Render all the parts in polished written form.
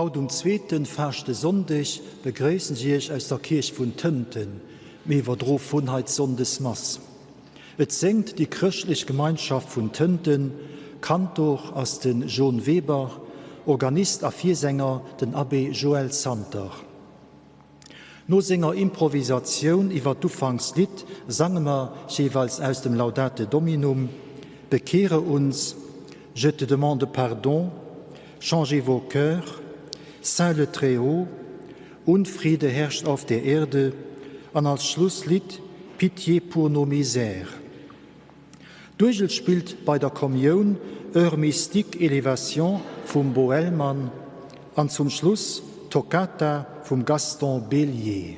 Haut um zweeten Faaschtesonndeg begréissen ech Iech aus der Kierch vun Tënten. Mir iwwerdro vun hei d'Sonndesmass. Et séngt déi Chrëschtlech Gemeinschaft vun Tënten, Kantor ass de Jon Weber, Organist a Virsänger den Abbé Joël Santer. No senger Improvisatioun iwwer d'Ufankslidd sange mer jeeweils aus dem Laudate Dominum, Bekehre uns, Je te demande pardon, Changez vos cœurs, Saint le Très-Haut, Unfriede herrscht auf der Erde an als Schlusslidd Pitié pour nos misères. D'Uergel spillt bei der Kommioun Heure mystique Élévation vum Boëllmann an zum Schluss Toccata vum Gaston Bélier.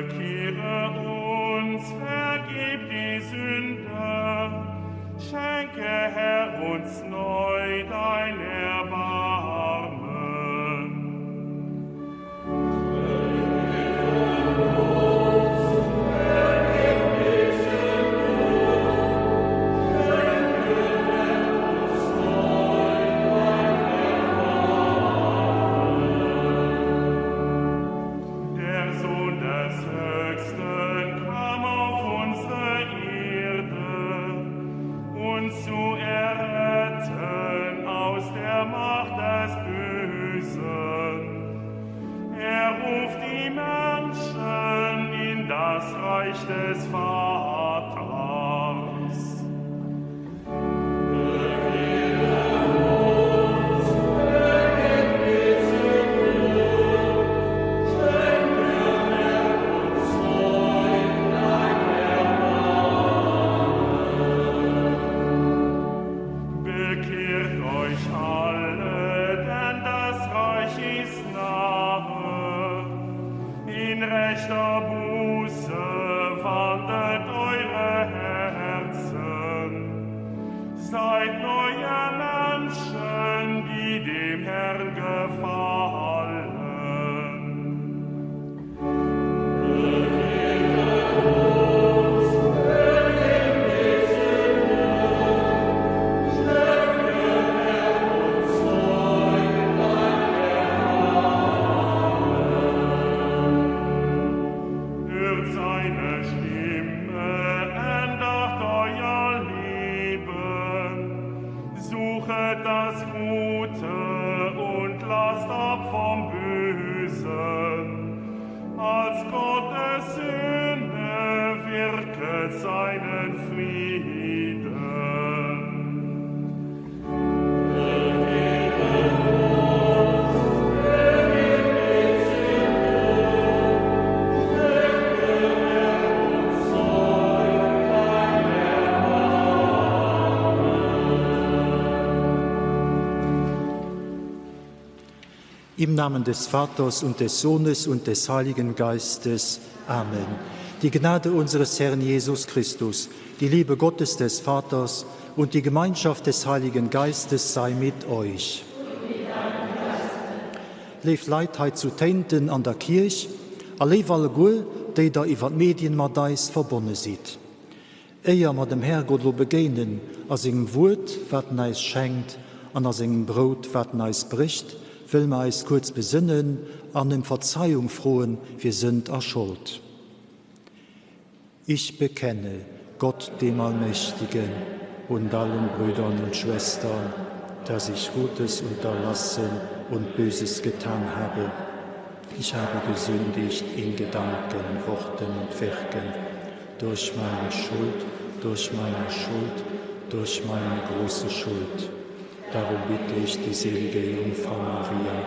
Bekehre uns, vergib die Sünde, schenke Herr uns neu dein Erbarmen. Der Sohn des Höchsten kam auf unsere Erde, uns zu erretten aus der Macht des Bösen. Er ruft die Menschen in das Reich des Vaters. Bekehrt euch alle, denn das Reich ist nahe. In rechter Buße wandelt eure Herzen. Seid neue Menschen, die dem Herrn gefallen. Hört seine Stimme, ändert euer Leben. Suchet das Gute und lasst ab vom Bösen. Als Gottes Söhne wirket seinen Frieden. Im Namen des Vaters und des Sohnes und des Heiligen Geistes. Amen. Die Gnade unseres Herrn Jesus Christus, die Liebe Gottes des Vaters und die Gemeinschaft des Heiligen Geistes sei mit euch. Léif Leit hei zu Téinten an der Kierch a léif alleguer, déi der iwwer d'Medien mat eis verbonne sidd. Éier mer dem Herrgott elo begéinen a sengem Wuert, wat en eis schenkt, an a sengem Brout, wat en eis brécht, wëlle mer eis kuerz besënnen an ëm Verzeiung froe fir Sënd a Schold. Ich bekenne Gott dem Allmächtigen und allen Brüdern und Schwestern, dass ich Gutes unterlassen und Böses getan habe. Ich habe gesündigt in Gedanken, Worten und Werken, durch meine Schuld, durch meine Schuld, durch meine große Schuld. Darum bitte ich die selige Jungfrau Maria,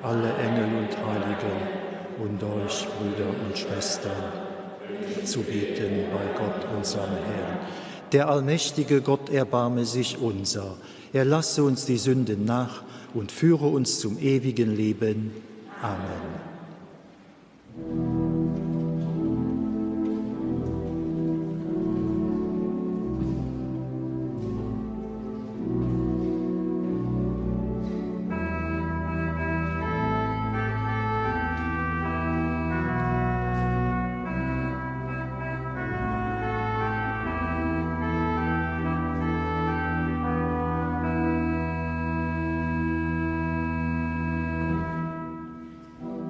alle Engel und Heiligen und euch, Brüder und Schwestern, zu beten bei Gott, unserem Herrn. Der allmächtige Gott erbarme sich unser. Er lasse uns die Sünden nach und führe uns zum ewigen Leben. Amen.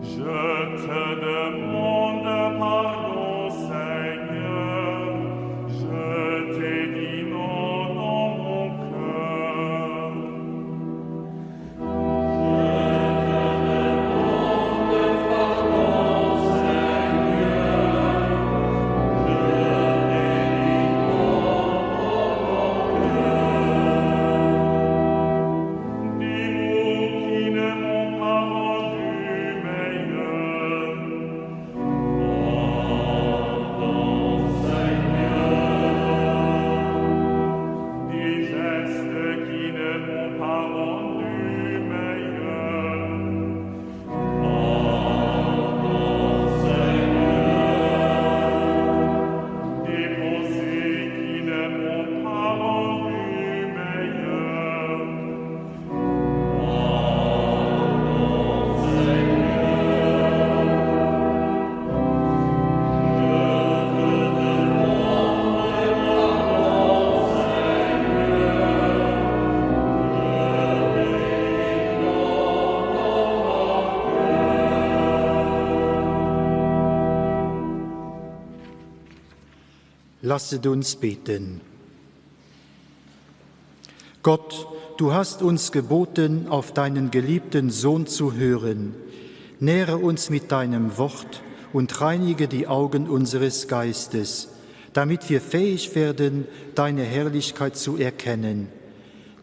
Je te demande. Lasset uns beten. Gott, du hast uns geboten, auf deinen geliebten Sohn zu hören. Nähre uns mit deinem Wort und reinige die Augen unseres Geistes, damit wir fähig werden, deine Herrlichkeit zu erkennen.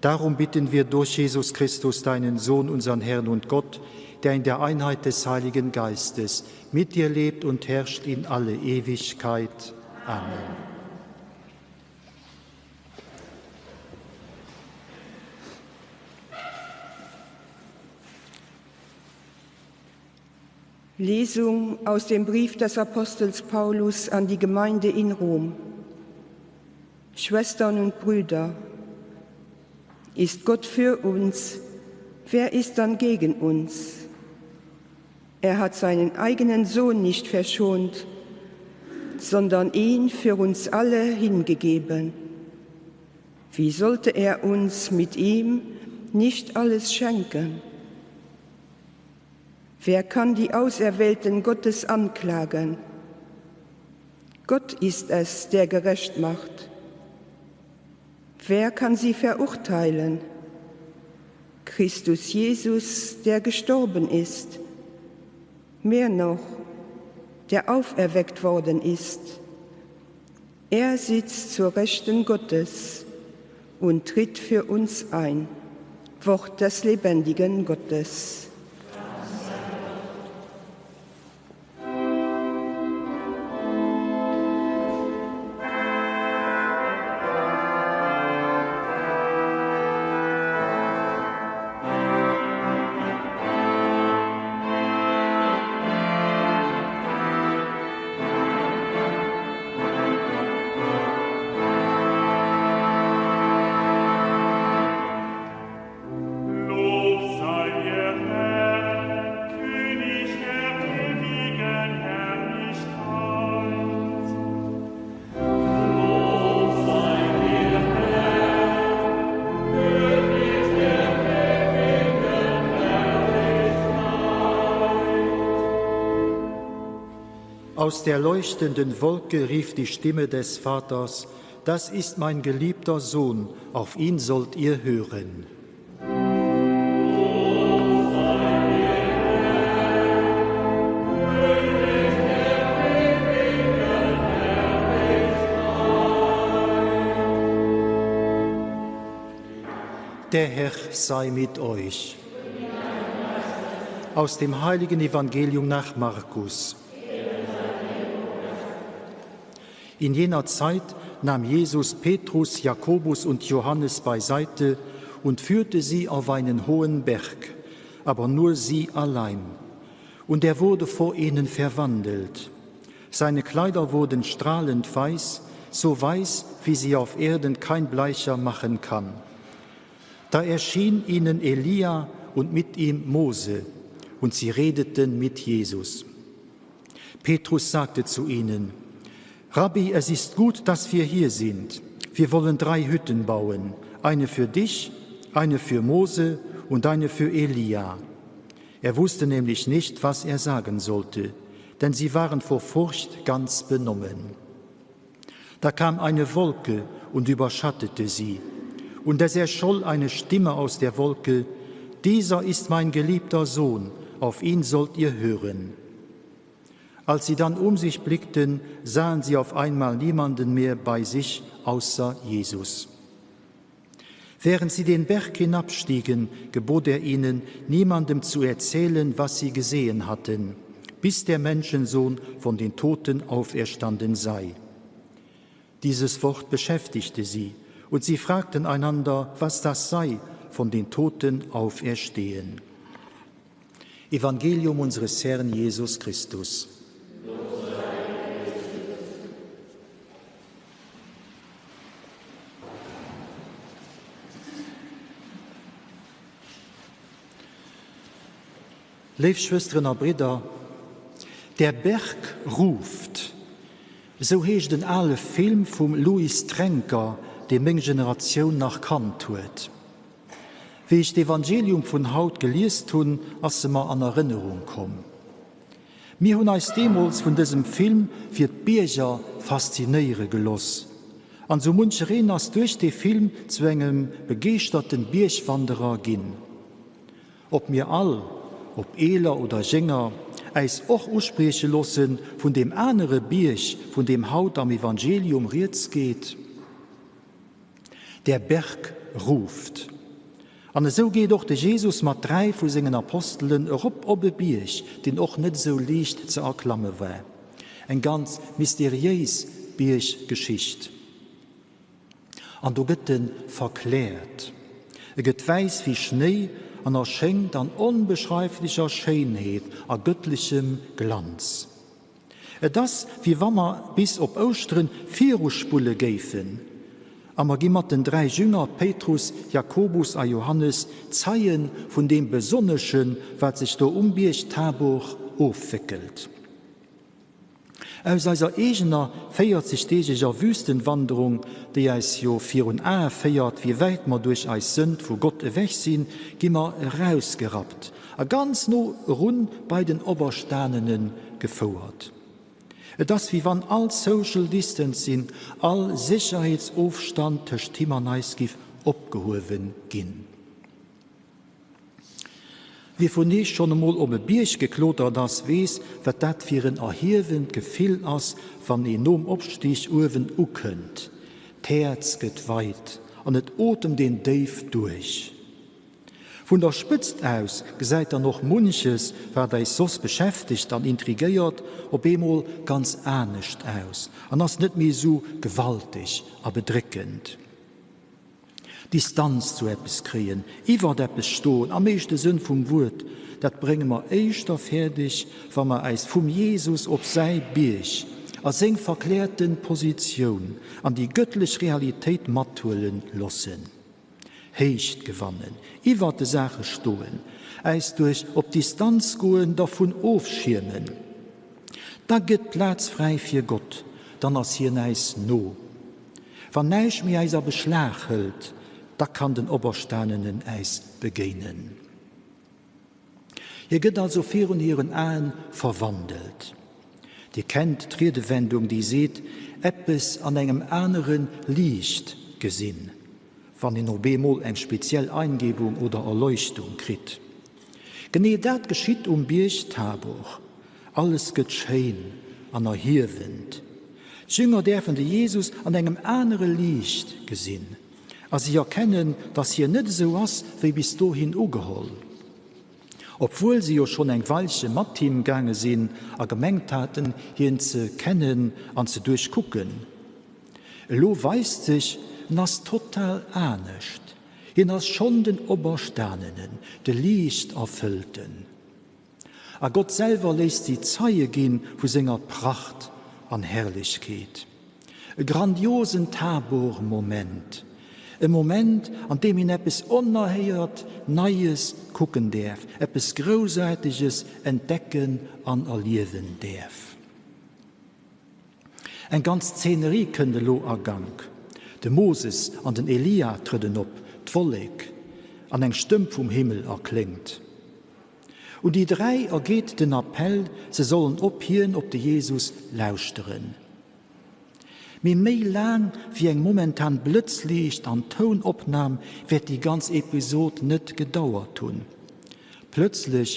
Darum bitten wir durch Jesus Christus, deinen Sohn, unseren Herrn und Gott, der in der Einheit des Heiligen Geistes mit dir lebt und herrscht in alle Ewigkeit. Amen. Lesung aus dem Brief des Apostels Paulus an die Gemeinde in Rom. Schwestern und Brüder, ist Gott für uns, wer ist dann gegen uns? Er hat seinen eigenen Sohn nicht verschont, sondern ihn für uns alle hingegeben. Wie sollte er uns mit ihm nicht alles schenken? Wer kann die Auserwählten Gottes anklagen? Gott ist es, der gerecht macht. Wer kann sie verurteilen? Christus Jesus, der gestorben ist, mehr noch, der auferweckt worden ist. Er sitzt zur Rechten Gottes und tritt für uns ein. Wort des lebendigen Gottes. Lob sei dir, Herr, König der ewigen Herrlichkeit. Lob sei dir, Herr, König der ewigen Herrlichkeit. Aus der leuchtenden Wolke rief die Stimme des Vaters, Das ist mein geliebter Sohn, auf ihn sollt ihr hören. Der Herr sei mit euch. Aus dem heiligen Evangelium nach Markus. In jener Zeit nahm Jesus Petrus, Jakobus und Johannes beiseite und führte sie auf einen hohen Berg, aber nur sie allein. Und er wurde vor ihnen verwandelt. Seine Kleider wurden strahlend weiß, so weiß, wie sie auf Erden kein Bleicher machen kann. Da erschien ihnen Elia und mit ihm Mose, und sie redeten mit Jesus. Petrus sagte zu ihnen: Rabbi, es ist gut, dass wir hier sind. Wir wollen drei Hütten bauen, eine für dich, eine für Mose und eine für Elia. Er wusste nämlich nicht, was er sagen sollte, denn sie waren vor Furcht ganz benommen. Da kam eine Wolke und überschattete sie. Und es erscholl eine Stimme aus der Wolke: Dieser ist mein geliebter Sohn, auf ihn sollt ihr hören. Als sie dann um sich blickten, sahen sie auf einmal niemanden mehr bei sich außer Jesus. Während sie den Berg hinabstiegen, gebot er ihnen, niemandem zu erzählen, was sie gesehen hatten, bis der Menschensohn von den Toten auferstanden sei. Dieses Wort beschäftigte sie, und sie fragten einander, was das sei, von den Toten auferstehen. Evangelium unseres Herrn Jesus Christus. Léif Schwësteren a Bridder, Der Berg ruft, esou heescht en ale Film vum Luis Trenker, dee meng Generatioun nach kannt huet. Wéi ech d'Evangelium vun haut geliest hunn, ass se mer an Erënnerung komm. Mir hunn eis deemools vun dësem Film fir d'Bierger faszinéiere geloss an sou munchereen ass duerch dee Film zu engem begeeschterten Biergwanderer ginn. Ob mir all, ob Eeler oder Jénger, äis och usprieche loosse vun deem anere Bierg, vun deem haut am Evangelium rieds geet? Der Berg ruft. An esou geet och de Jesus mat 3 vu sengen Apostelen erop op e Bierg, deen och net esou liicht ze erklamme war. Eng ganz mysteriéis Bierggeschicht. An do gëtt en verkläert. E gëtt wäiss wéi Schnéi an erschéngt an onbeschreiflecher Schéinheet a gëttlechem Glanz. Et ass, wéi wa mer bis op Ouschteren viruspulle géifen a mer gi mat den 3 Jünger Péitrus, Jakobus a Johannes Zeie vun deem Besonneschen, wat sech do um Bierg Tabor ofwéckelt. Aus eiser eegener 40 deegeger Wüstenwanderung, déi äis jo virun Ae féiert, wéi wäit mer duerch eis Sënd vu Gott ewech sinn, gi mer erausgerappt a ganz no erun bei den Operstanene gefouert. Et ass wéi wann all Social Distancing, all Sécherheetsofstand tëscht him an eis giff opgehuewe ginn. Wie vun iech schonn emol op e Bierg geklotert ass, weess, wat dat fir en erhiewend Gefill ass, wann een nom Opstig uewen ukënnt. D'Häerz gëtt weit an et otemt een déif duerch. Vun der Spëtzt aus gesäit dann och munches, wat eis soss beschäftegt an intrigéiert, op eemol ganz anescht aus an ass net méi esou gewalteg a bedréckend. Distanz zu eppes kréien, iwwert eppes stoen, am éischte Sënn vum Wuert, dat brénge mer éischter fäerdeg, wa mer äis vum Jesus op säi Bierg a seng verkläerte Positioun an déi gëttlech Realitéit mathuele loossen. Héicht gewannen, iwwert de Saache stoen, äis duerch op Distanz goen dervun ofschiermen, da gëtt Plaz fräi fir Gott, dann ass hien äis no. Wann näischt méi äis a Beschlag hëlt, da kann den Operstanenen äis begéinen. Hie gëtt also virun hiren Aen verwandelt. Dir kennt d'Riedewendung, déi seet, eppes an engem anere Liicht gesinn, wann een op eemol eng speziell Eingebung oder Erleuchtung kritt. Genee dat geschitt um Bierg Tabor. Alles gëtt schéin an erhiewend. D'Jünger däerfen de Jesus an engem anere Liicht gesinn. A si erkennen, datt hien net esou ass, wéi bis dohin ugeholl. Obwuel si jo schonn eng Weilche mat him gaange sinn a gemengt haten, hien ze kennen an ze duerchkucken. Elo weist sech, en ass total anescht. Hien ass schonn den Operstanenen, de Liichterfëllten. A Gott selwer léisst si Zeie gi vu senger Pracht an Herrlechkeet. E grandiosen Tabor-Moment, e Moment, an deem een eppes onerhéiert Neies kucken däerf, eppes Groussaarteges entdecken an erliewen däerf. Eng ganz Zeenerie kënnt elo a Gank. De Moses an den Elia trëdden op, d'Wollek an eng Stëmm vum Himmel erkléngt. Un déi 3 ergeet den Appell, se sollen op hien, op de Jesus, lauschteren. Mee méi laang wéi eng momentan Blëtzliicht an Tounopnam wäert déi ganz Episod net gedauert hunn. Plëtzlech,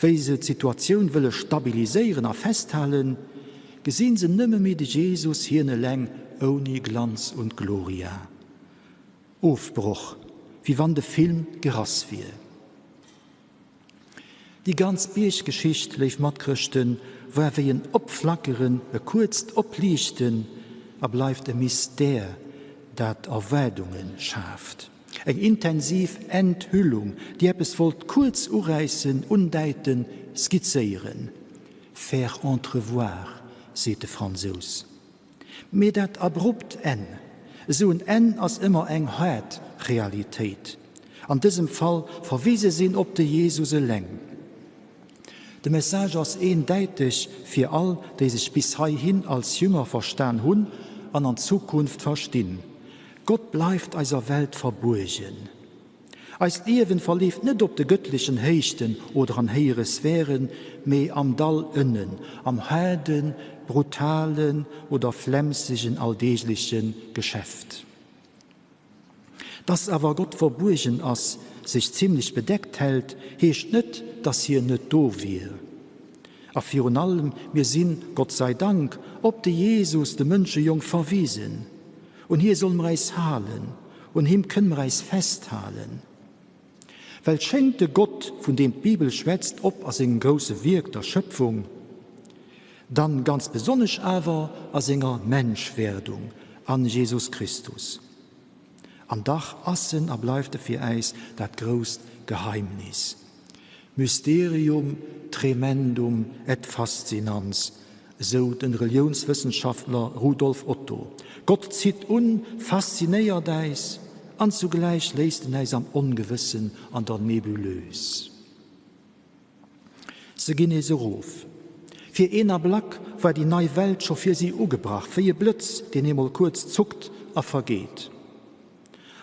wéi se d'Situatioun wëlle stabiliséieren a festhalen, gesi se nëmme méi de Jesus, hien eleng, ouni Glanz und Gloria. Ofbroch, wéi wann de Film gerass wier. Déi ganz Bierggeschicht, léif Matchrëschten, war wéi en Opflackeren, e kuerzt Opliichten a bleift e Mystère, dat Erwaardunge schaaft. Eng intensiv Enthüllung, déi eppes wollt kuerz uräissen, undäiten, skizzéieren. Faire entrevoir, seet de Fransous. Mee dat abrupt Enn, esou en Enn ass ëmmer eng haart Realitéit. An dësem Fall verwise sinn op de Jesus eleng. De Message ass eendäiteg fir all, déi sech bis heihin als Jünger verstan hunn an an Zukunft verstinn, Gott bleift eiser Welt verbuergen. Eist Liewen verleeft net op de gëttlechen Héichten oder an héijere Sphären, mee am Dall ënnen, am haarden, brutalen oder flemmsegen alldeegleche Geschäft. Dass awer Gott verbuergen ass, sech zimlech bedeckt hält, heescht net, dass hien net do wier. A virun allem, mir sinn, Gott sei Dank, op de Jesus, de Mënschejong, verwisen. Un hie solle mer äis halen, un him kënne mer äis festhalen. Well schéngt de Gott, vun deem d'Bibel schwätzt, op a sengem grousse Wierk, der Schëpfung, dann ganz besonnesch awer a senger Menschwerdung an Jesus Christus. An dach ass en a bleift e fir äis dat grousst Geheimnis. Mysterium tremendum et fascinans, esou de Reliounswëssenschaftler Rudolf Otto. Gott zitt un, faszinéiert äis an zugläich léisst en äis am Ongewëssen, an der Nebuleuse. Se ginn nees erof. Fir een Ablack war déi nei Welt scho fir si ugebrach, wéi e Blëtz, deen eemol kuerz zuckt a vergeet.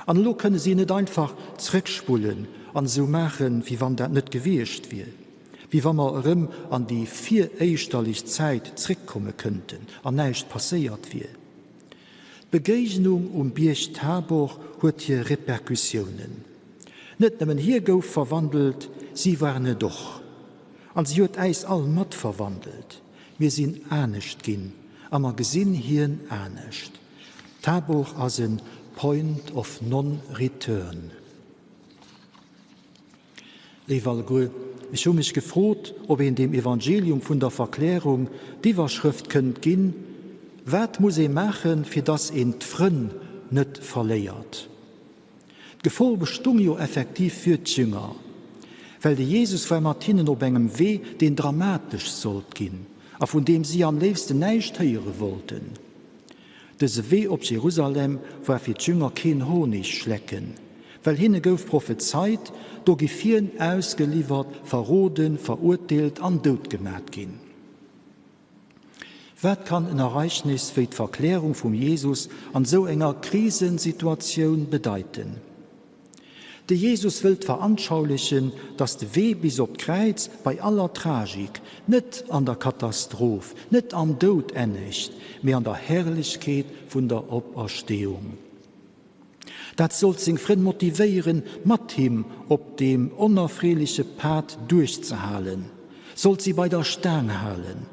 An elo kënne si net einfach zréckspullen an esou maachen, wéi wann dat net gewiescht wier, wéi wa mer erëm an déi viréischterlech Zäit zréckkomme kënnten an näischt passéiert wier. D'Begéignung um Bierg Tabor huet hir Repercussiounen. Net nëmmen hie gouf verwandelt, si waren et och. An si huet äis all mat verwandelt. Mir sinn anescht ginn a mer gesinn hien anescht. Tabor ass e Point of non-return. Léif alleguer, ech hu mech gefrot, ob een dem Evangelium vun der Verklärung d'Iwwerschrëft kënnt ginn, Wat muss ee maachen, fir dass een d'Frënn net verléiert? D'Gefor bestung jo effektiv fir d'Jünger, well de Jesus war mat hinnen op engem Wee, deen dramatesch sollt ginn a vun deem si am léifsten näischt héiere wollten. Dëse Wee op Jerusalem war fir d'Jünger keen Honigschlecken, well hinne gouf prophezeit, do giff hien ausgeliwwert, verroden, verurteelt an doutgemat ginn. Wat kann en Ereignis wéi d'Verklärung vum Jesus an esou enger Krisensituatioun bedeiten? De Jesus wëllt veranschaulichen, dass de Wee bis op d'Kräiz bei aller Tragik net an der Katastroph, net am Doud ennegt, mee an der Herrlechkeet vun der Opersteeung. Dat sollt seng Frënn motivéieren, mat him op deem onerfreeleche Pad duerchzehalen, sollt si bei der Staang halen.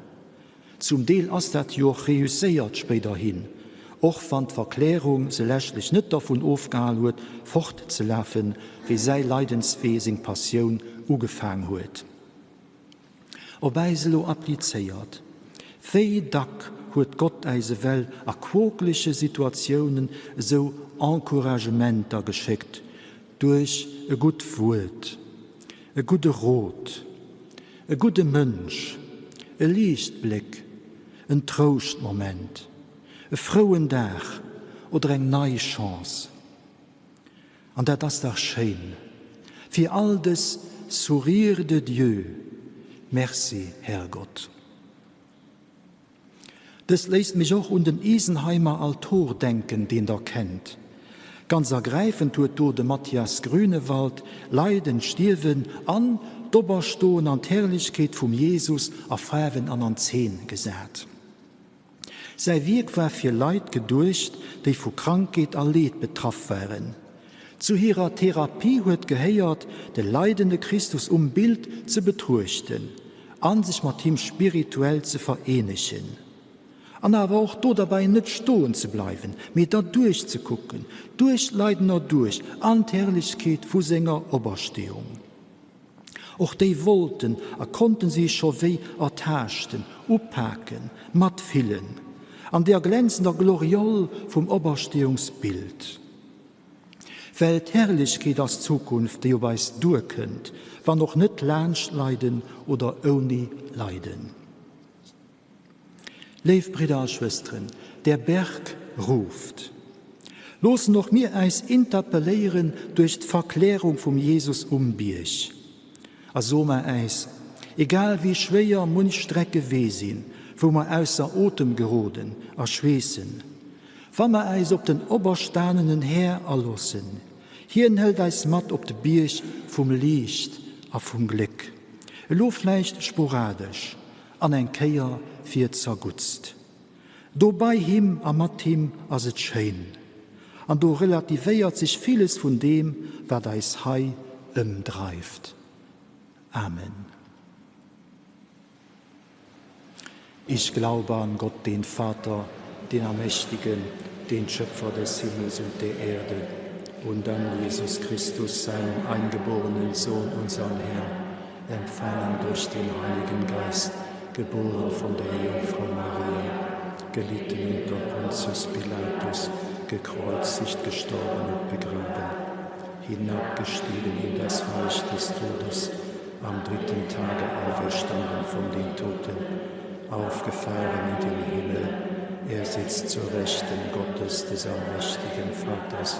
Zum Deel ass dat jo och reusséiert spéiderhin, och wann d'Verklärung se leschtlech net dervun ofgehal huet, fortzelafen, wéi säi Leidenswee, seng Passioun ugefaang huet. Op äis elo applizéiert, wéi dack huet Gott äis ewell a quokleche Situatiounen esou Encouragementer geschéckt, duerch e gutt Wuert, e gudde Rot, e gudde Mënsch, e Liichtbléck, en Trouschtmoment, e frouen Dag oder eng nei Chance. An dat ass dach schéin! Fir all dës Sourires de Dieu, Merci, Herrgott. Dëst léisst mech och un den Isenheimer Altor denken, deen der kennt. Ganz ergräifend huet do de Matthias Grünewald Leiden, Stierwen an d'Operstoen an d'Herrlechkeet vum Jesus a Faarwen an an Zeen gesat. Säi Wierk war fir Leit geduecht, déi vu Krankheet a Leed betraff waren. Zu hirer Therapie huet gehéiert, de leidende Christus um Bild ze betruechten a sech mat him spirituell ze vereenegen. An awer och do derbäi net stoen ze bleiwen, mee derduerch ze kucken, duerch d'Leiden erduerch an d'Herrlechkeet vu senger Opersteeung. Och déi wollten a konnten si scho wéi ertaaschten, upaken, matfillen an deer glänzender Gloriole vum Opersteeungsbild. Well d'Herrlechkeet ass d'Zukunft, déi op eis duerkënnt, wann och net laanscht Leiden oder ouni Leiden. Léif Bridder a Schwësteren, der Berg ruft. Loossen och mir äis interpelléieren duerch d'Verklärung vum Jesus um Bierg. A soe mer äis, egal wéi schwéier munch Strecke Wee sinn, wou mer ausser Otem geroden a schweessen, Wa mer äis op den operstanenen Här aloossen, Hien hëlt eis mat op de Bierg vum Liicht a vum Gléck, elo vläicht sporadesch an eng Kéier fir zerguttst. Do bei him a mat him ass et schéin, an do relativéiert sech villes vun deem, wat eis hei ëmdreift. Amen. Ich glaube an Gott, den Vater, den Allmächtigen, den Schöpfer des Himmels und der Erde, und an Jesus Christus, seinen eingeborenen Sohn, unseren Herrn, empfangen durch den Heiligen Geist, geboren von der Jungfrau Maria, gelitten unter Pontius Pilatus, gekreuzigt, gestorben und begraben, hinabgestiegen in das Reich des Todes, am dritten Tage auferstanden von den Toten, aufgefahren in den Himmel, er sitzt zur Rechten Gottes des allmächtigen Vaters,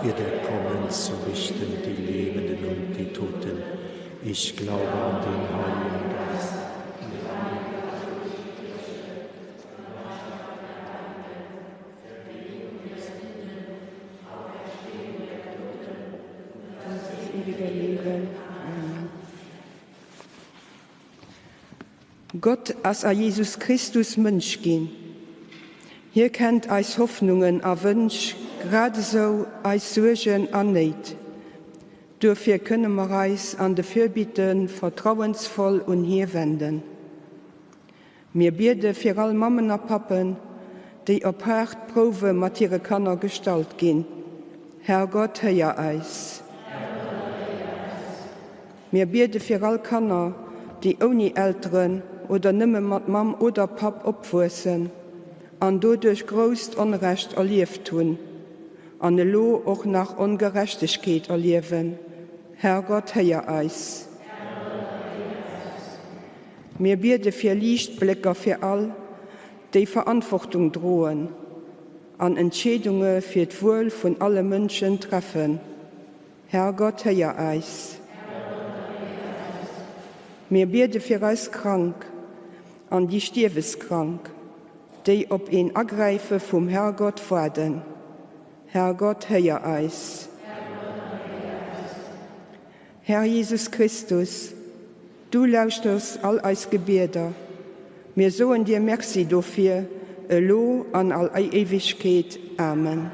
wird er kommen zu richten die Lebenden und die Toten. Ich glaube an den Heiligen Geist. Gott ass a Jesus Christus Mënsch ginn. Hie kennt eis Hoffnungen a Wënsch, grad esou eis Suergen an Néit. Duerfir kënne mer eis an de Fürbitte vertrauensvoll un hie wenden. Mir biede fir all Mammen a Pappen, déi op haart Prouwe mat hire Kanner gestallt ginn. Herrgott, héier eis. Mir biede fir all Kanner, déi ouni Elteren oder nëmme mat Mamm oder Papp opwuessen an doduerch grousst Onrecht erlieft hunn an elo och nach Ongerechtegkeet erliewen. Herrgott, héier eis. Mir biede fir Liichtblécker fir all, déi Verantwortung droen an Entscheedunge fir d'Wuel vun alle Mënschen treffen. Herrgott, héier eis. Mir biede fir eis Krank an déi Stierweskrank, déi op een Agräife vum Herrgott waarden. Herrgott, héier eis. Här Jesus Christus, du lauschters all eis Gebieder. Mir soen dir Merci dofir, elo an all Éiwegkeet. Amen.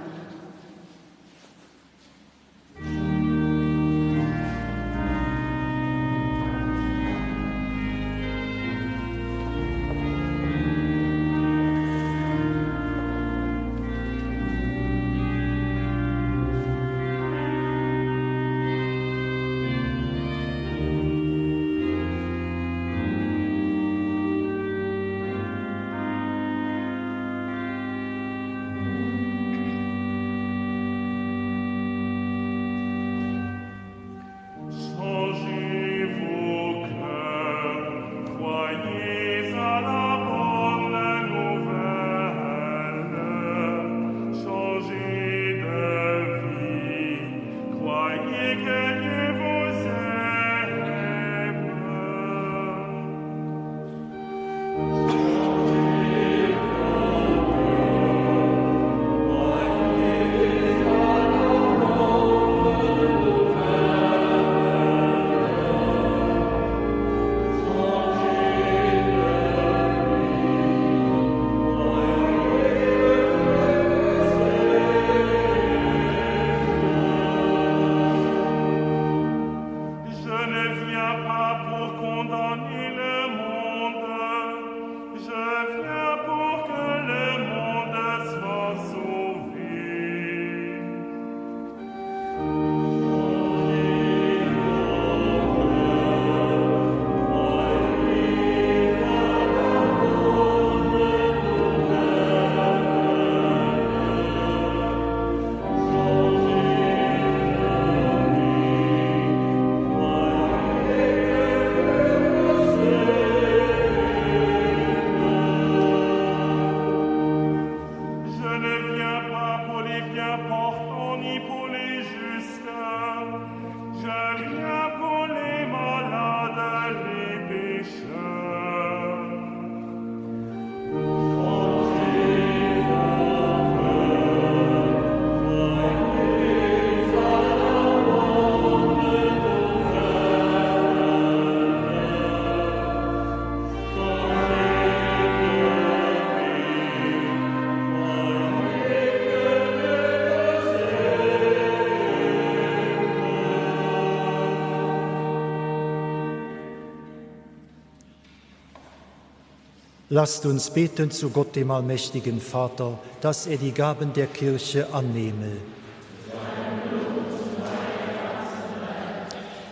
Lasst uns beten zu Gott dem allmächtigen Vater, dass er die Gaben der Kirche annehme.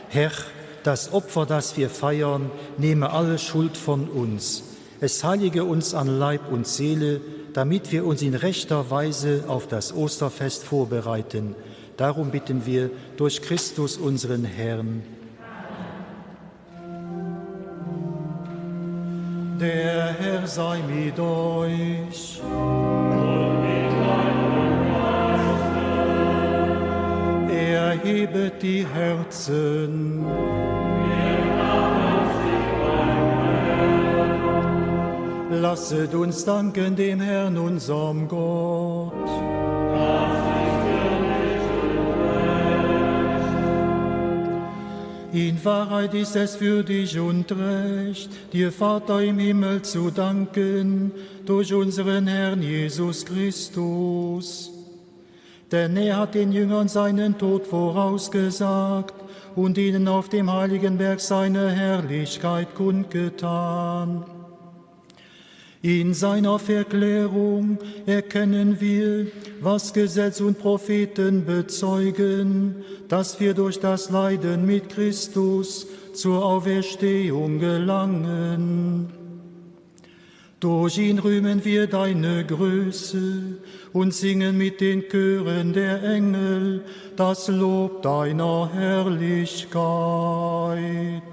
Herr, das Opfer, das wir feiern, nehme alle Schuld von uns. Es heilige uns an Leib und Seele, damit wir uns in rechter Weise auf das Osterfest vorbereiten. Darum bitten wir durch Christus unseren Herrn. Der Herr sei mit euch. Und mit deinem Geiste. Erhebet die Herzen. Wir haben sie beim Herrn. Lasset uns danken dem Herrn, unserem Gott. Das ist würdig und recht. In Wahrheit ist es würdig und recht, dir Vater im Himmel zu danken, durch unseren Herrn Jesus Christus. Denn er hat den Jüngern seinen Tod vorausgesagt und ihnen auf dem heiligen Berg seine Herrlichkeit kundgetan. In seiner Verklärung erkennen wir, was Gesetz und Propheten bezeugen, dass wir durch das Leiden mit Christus zur Auferstehung gelangen. Durch ihn rühmen wir deine Größe und singen mit den Chören der Engel das Lob deiner Herrlichkeit.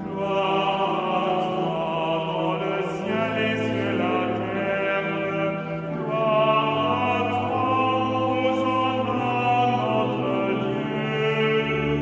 Gloire à toi dans le ciel et sur la terre. Gloire à toi, Hosanna, notre Dieu.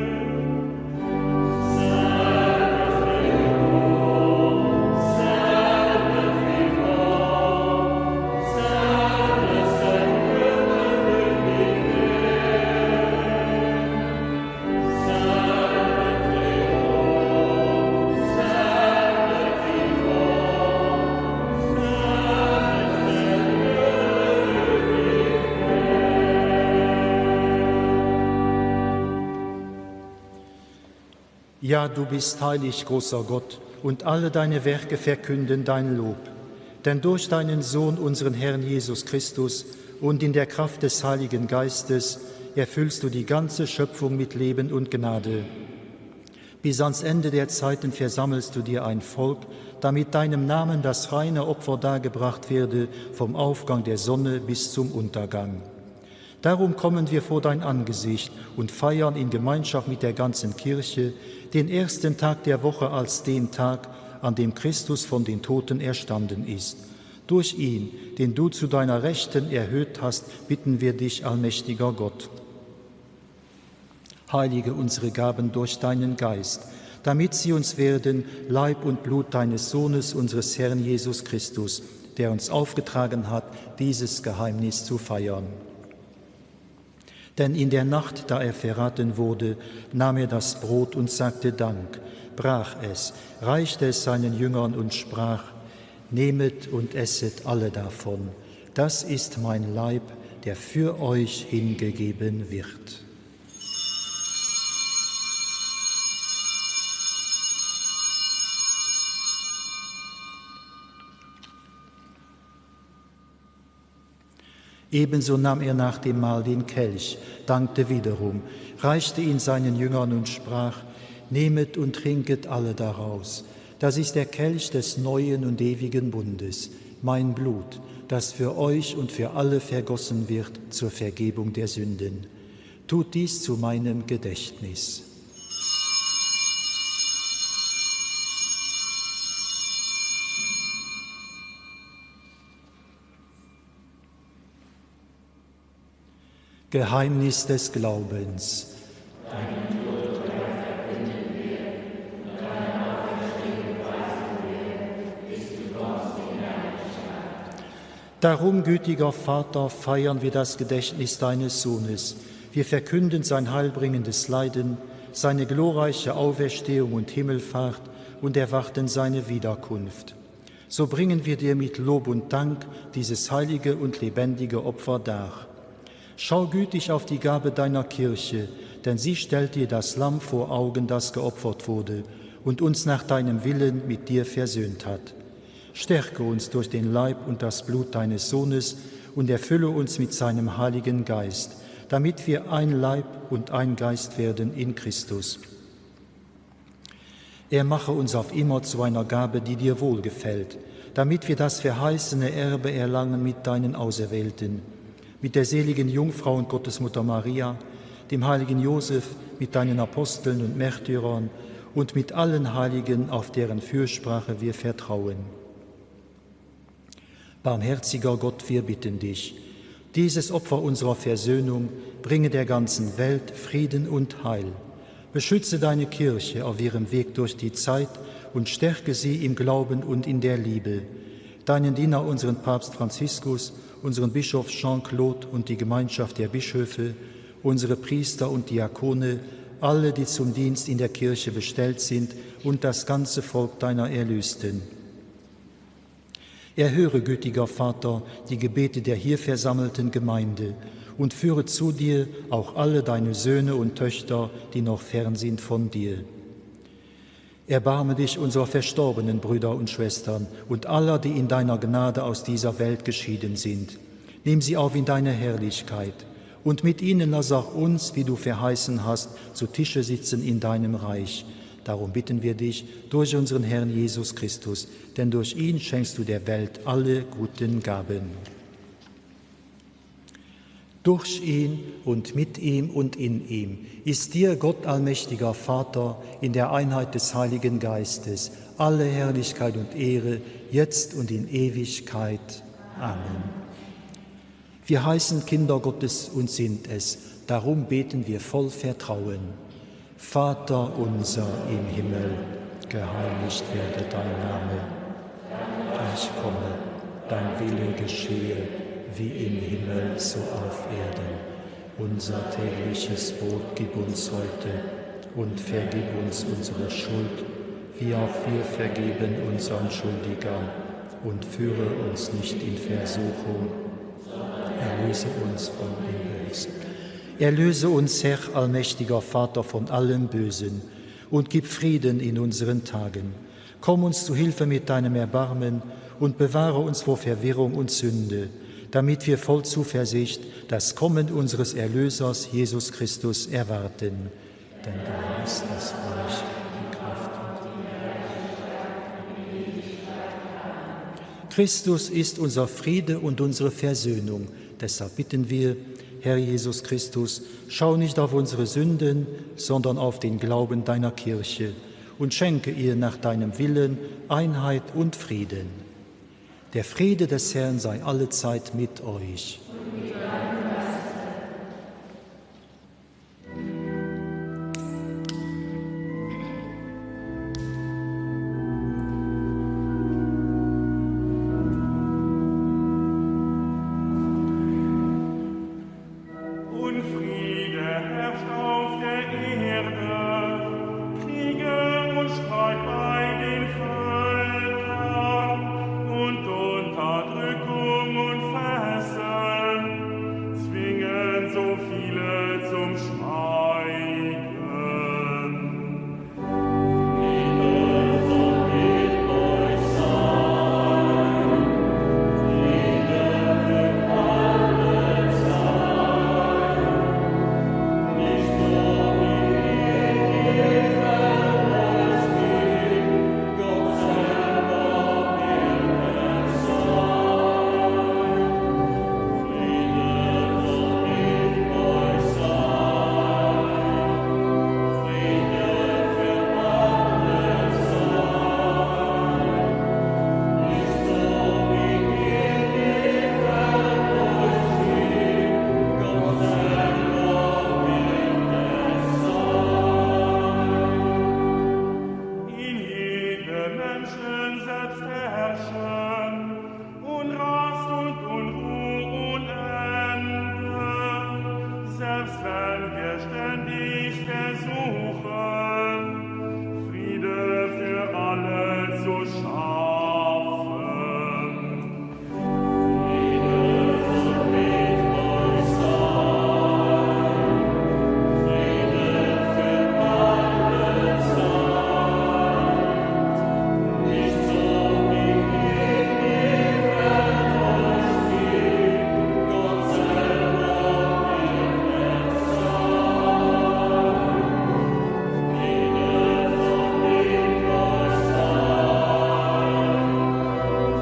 Ja, du bist heilig, großer Gott, und alle deine Werke verkünden dein Lob. Denn durch deinen Sohn, unseren Herrn Jesus Christus, und in der Kraft des Heiligen Geistes erfüllst du die ganze Schöpfung mit Leben und Gnade. Bis ans Ende der Zeiten versammelst du dir ein Volk, damit deinem Namen das reine Opfer dargebracht werde, vom Aufgang der Sonne bis zum Untergang. Darum kommen wir vor dein Angesicht und feiern in Gemeinschaft mit der ganzen Kirche den ersten Tag der Woche als den Tag, an dem Christus von den Toten erstanden ist. Durch ihn, den du zu deiner Rechten erhöht hast, bitten wir dich, allmächtiger Gott. Heilige unsere Gaben durch deinen Geist, damit sie uns werden Leib und Blut deines Sohnes, unseres Herrn Jesus Christus, der uns aufgetragen hat, dieses Geheimnis zu feiern. Denn in der Nacht, da er verraten wurde, nahm er das Brot und sagte Dank, brach es, reichte es seinen Jüngern und sprach: Nehmet und esset alle davon. Das ist mein Leib, der für euch hingegeben wird. Ebenso nahm er nach dem Mahl den Kelch, dankte wiederum, reichte ihn seinen Jüngern und sprach: Nehmet und trinket alle daraus. Das ist der Kelch des neuen und ewigen Bundes, mein Blut, das für euch und für alle vergossen wird zur Vergebung der Sünden. Tut dies zu meinem Gedächtnis. Geheimnis des Glaubens. Deinen Tod, Herr, verkünden wir und deine Auferstehung preisen wir, bis du kommst in Herrlichkeit. Darum, gütiger Vater, feiern wir das Gedächtnis deines Sohnes. Wir verkünden sein heilbringendes Leiden, seine glorreiche Auferstehung und Himmelfahrt und erwarten seine Wiederkunft. So bringen wir dir mit Lob und Dank dieses heilige und lebendige Opfer dar. Schau gütig auf die Gabe deiner Kirche, denn sie stellt dir das Lamm vor Augen, das geopfert wurde und uns nach deinem Willen mit dir versöhnt hat. Stärke uns durch den Leib und das Blut deines Sohnes und erfülle uns mit seinem Heiligen Geist, damit wir ein Leib und ein Geist werden in Christus. Er mache uns auf immer zu einer Gabe, die dir wohlgefällt, damit wir das verheißene Erbe erlangen mit deinen Auserwählten, mit der seligen Jungfrau und Gottesmutter Maria, dem heiligen Josef, mit deinen Aposteln und Märtyrern und mit allen Heiligen, auf deren Fürsprache wir vertrauen. Barmherziger Gott, wir bitten dich, dieses Opfer unserer Versöhnung bringe der ganzen Welt Frieden und Heil. Beschütze deine Kirche auf ihrem Weg durch die Zeit und stärke sie im Glauben und in der Liebe. Deinen Diener, unseren Papst Franziskus, unseren Bischof Jean-Claude und die Gemeinschaft der Bischöfe, unsere Priester und Diakone, alle, die zum Dienst in der Kirche bestellt sind und das ganze Volk deiner Erlösten. Erhöre, gütiger Vater, die Gebete der hier versammelten Gemeinde und führe zu dir auch alle deine Söhne und Töchter, die noch fern sind von dir. Erbarme dich unserer verstorbenen Brüder und Schwestern und aller, die in deiner Gnade aus dieser Welt geschieden sind. Nimm sie auf in deine Herrlichkeit und mit ihnen lass auch uns, wie du verheißen hast, zu Tische sitzen in deinem Reich. Darum bitten wir dich durch unseren Herrn Jesus Christus, denn durch ihn schenkst du der Welt alle guten Gaben. Durch ihn und mit ihm und in ihm ist dir, Gott allmächtiger Vater, in der Einheit des Heiligen Geistes alle Herrlichkeit und Ehre, jetzt und in Ewigkeit. Amen. Wir heißen Kinder Gottes und sind es, darum beten wir voll Vertrauen. Vater unser im Himmel, geheiligt werde dein Name. Reich komme, dein Wille geschehe, wie im Himmel so auf Erden. Unser tägliches Brot gib uns heute und vergib uns unsere Schuld, wie auch wir vergeben unseren Schuldigern. Und führe uns nicht in Versuchung, erlöse uns von dem Bösen. Erlöse uns, Herr, allmächtiger Vater, von allem Bösen und gib Frieden in unseren Tagen. Komm uns zu Hilfe mit deinem Erbarmen und bewahre uns vor Verwirrung und Sünde, damit wir voll Zuversicht das Kommen unseres Erlösers Jesus Christus erwarten. Denn dein ist das Reich, die Kraft und die Christus ist unser Friede und unsere Versöhnung. Deshalb bitten wir, Herr Jesus Christus, schau nicht auf unsere Sünden, sondern auf den Glauben deiner Kirche und schenke ihr nach deinem Willen Einheit und Frieden. Der Friede des Herrn sei allezeit mit euch. Und mit deinem Geiste. Und Friede herrscht auf der Erde, Kriege und Streit bei den Völkern und Unterdrückung und Fesseln. versuchen, Friede für alle zu schaffen. Friede soll mit euch sein, Friede für alle Zeit. Nicht so wie ihr die Welt euch gibt, Gott selber wird es sein. Friede soll mit euch sein,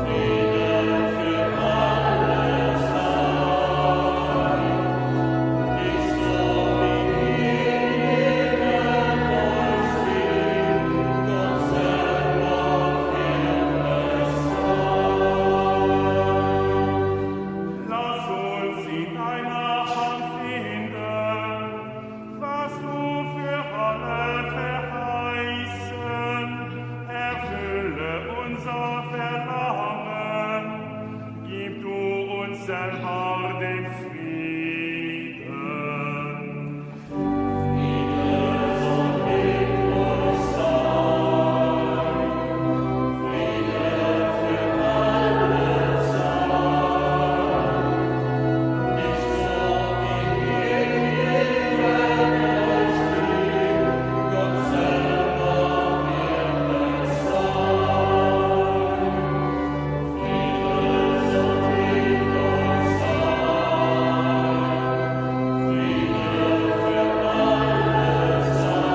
Friede für alle Zeit. Nicht so wie ihr die Welt euch gibt, Gott selber wird es sein. Lass uns in deiner Hand finden, was du für alle verheißen. Erfülle unser Verlangen, gib du uns selber den Frieden. Friede soll mit euch sein, Friede für alle Zeit. Nicht so wie ihr die Welt euch gibt, Gott selber wird es sein. Friede soll mit euch sein, Friede für alle Zeit.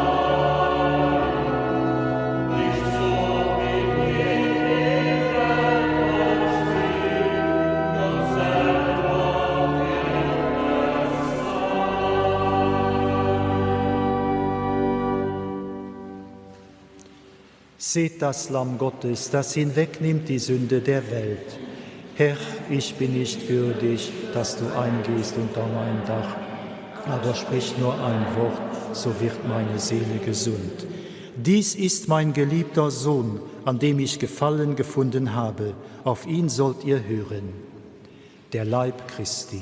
Nicht so wie ihr die Welt euch gibt, Gott selber wird es sein. Seht das Lamm Gottes, das hinwegnimmt die Sünde der Welt. Herr, ich bin nicht würdig, dass du eingehst unter mein Dach, aber sprich nur ein Wort, so wird meine Seele gesund. Dies ist mein geliebter Sohn, an dem ich Gefallen gefunden habe. Auf ihn sollt ihr hören. Der Leib Christi.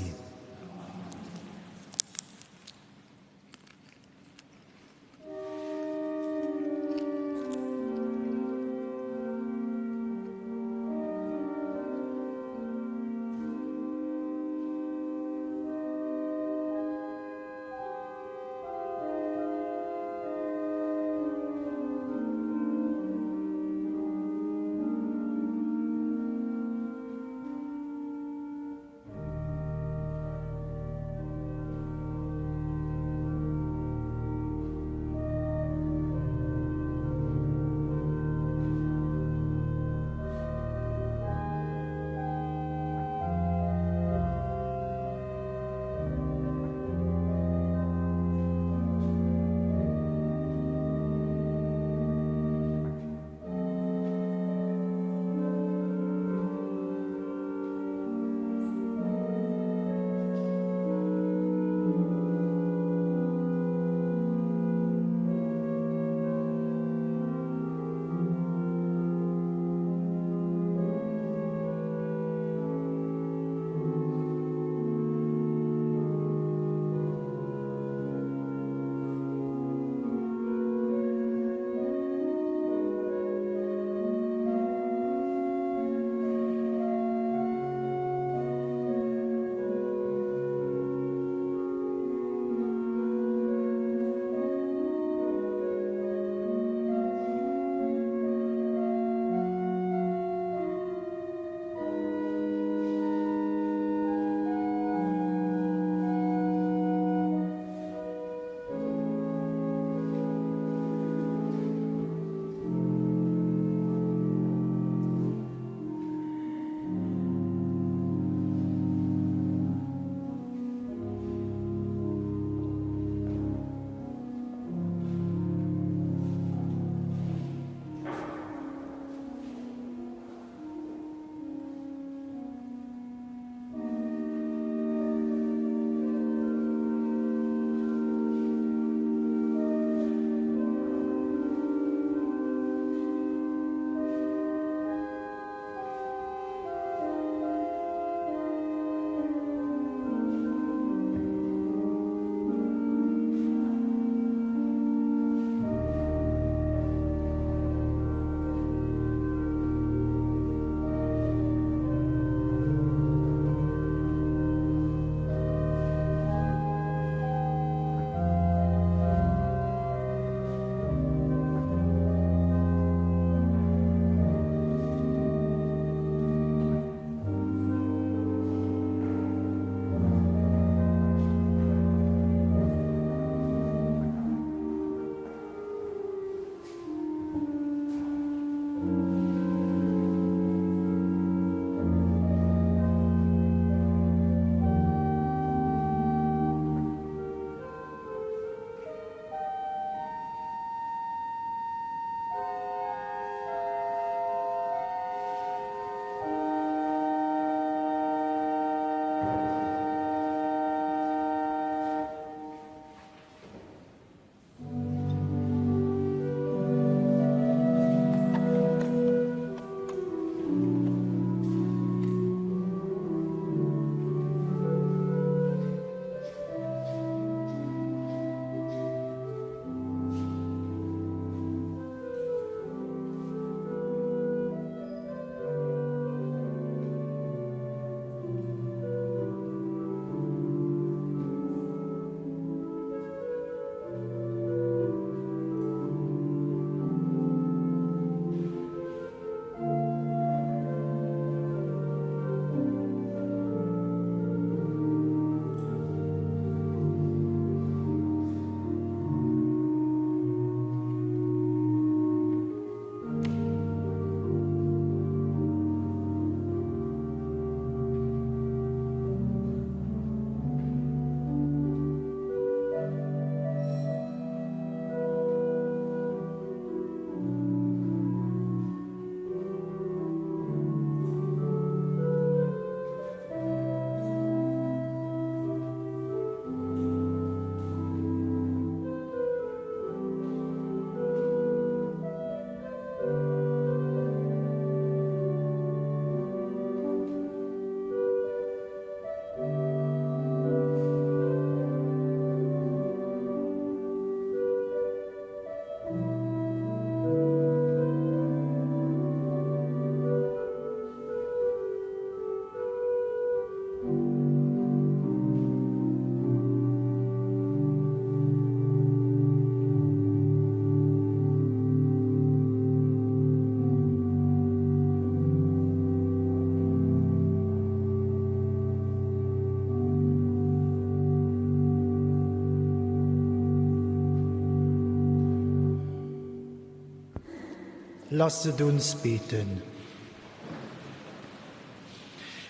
Lasset uns beten.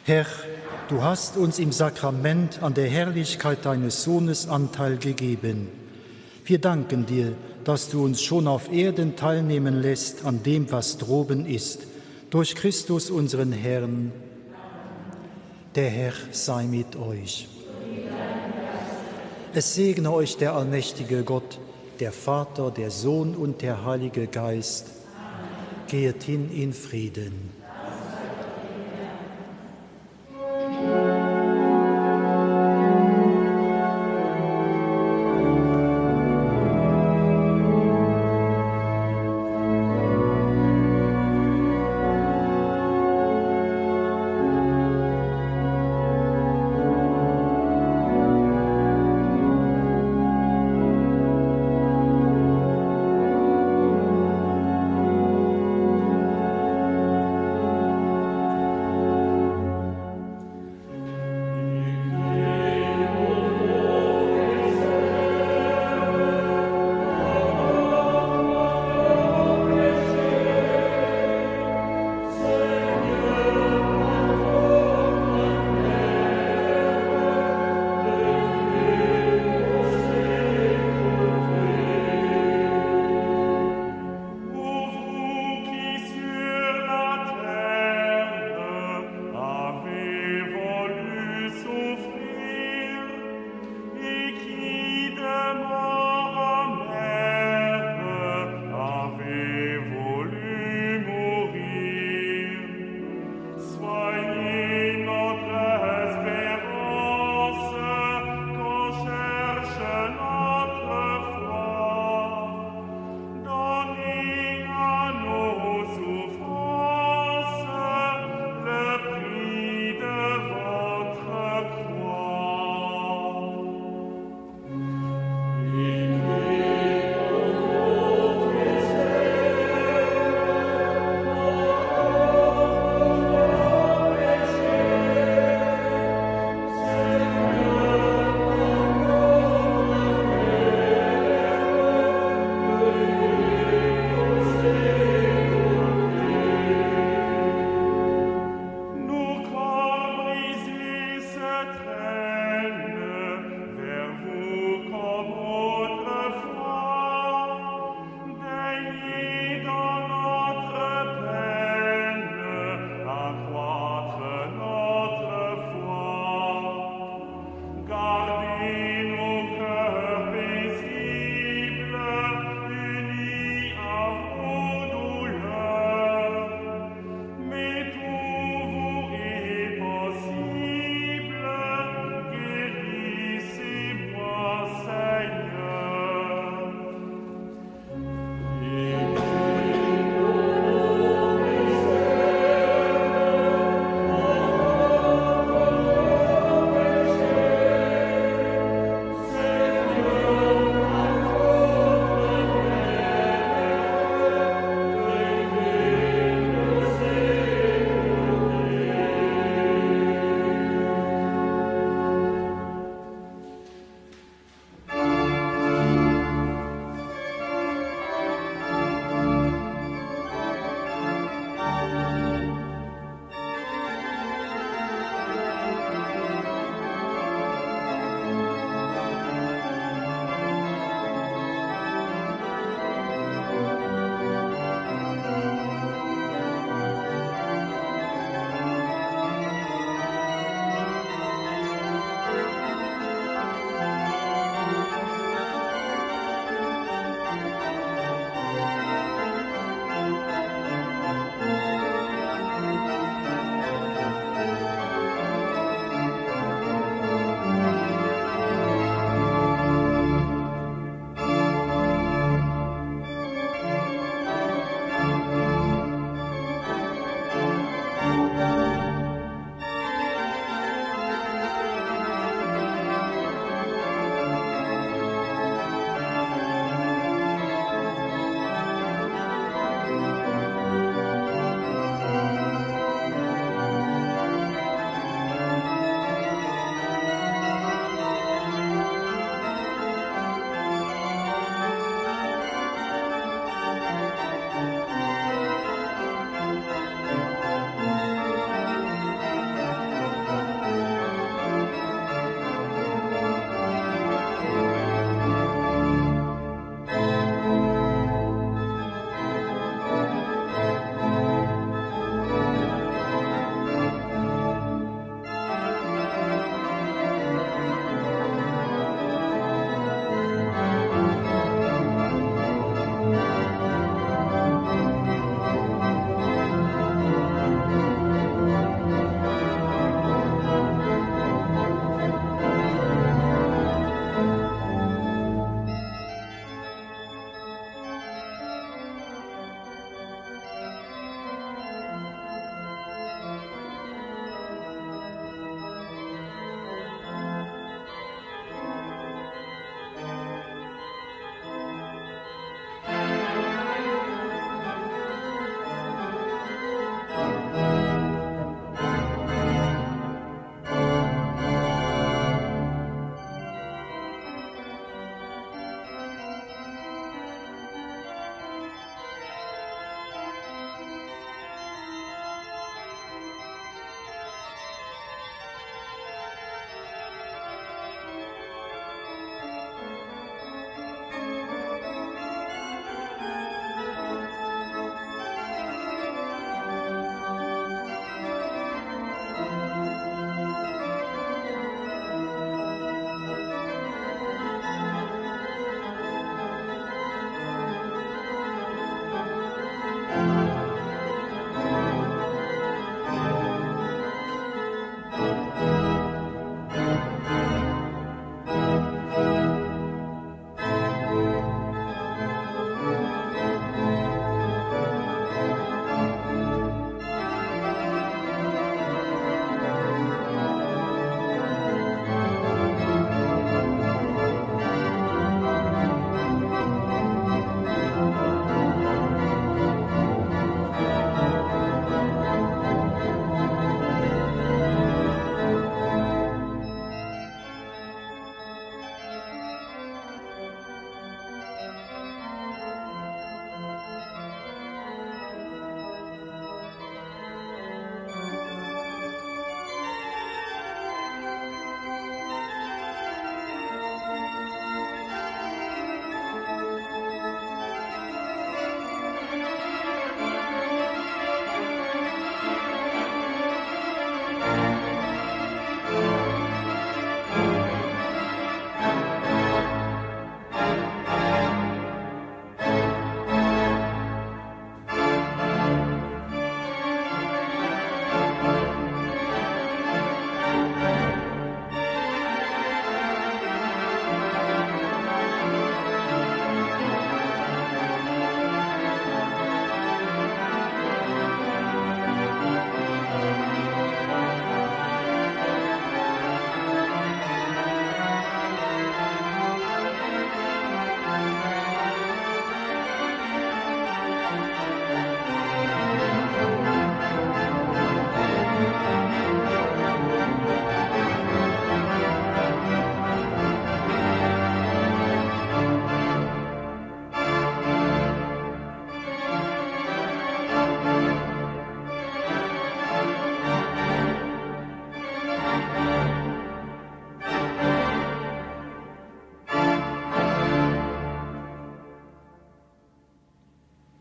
Herr, du hast uns im Sakrament an der Herrlichkeit deines Sohnes Anteil gegeben. Wir danken dir, dass du uns schon auf Erden teilnehmen lässt an dem, was droben ist, durch Christus unseren Herrn. Der Herr sei mit euch. Es segne euch der allmächtige Gott, der Vater, der Sohn und der Heilige Geist. Gehet hin in Frieden.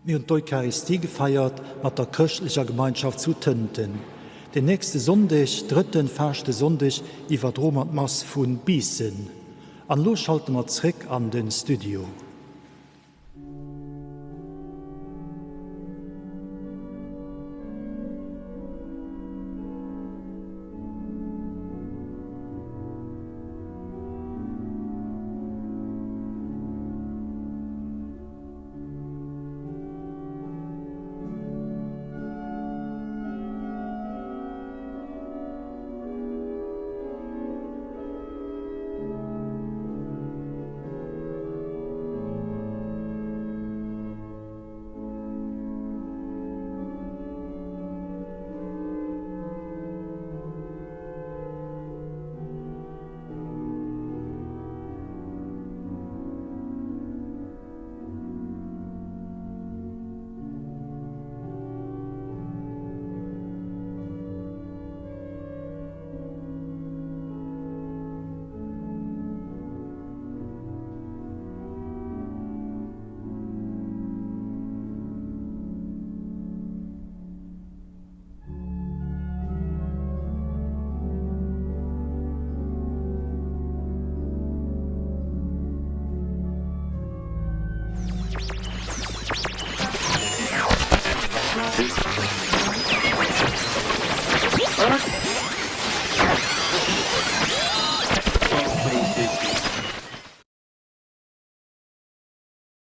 Mir hunn d'Eucharistie gefeiert mat der chrëschtlecher Gemeinschaft zu Tënten. Den nächste Sonndeg, drëtten Faaschtesonndeg, iwwerdroe mer d'Mass vu Biissen. An elo schalte mer zréck an de Studio.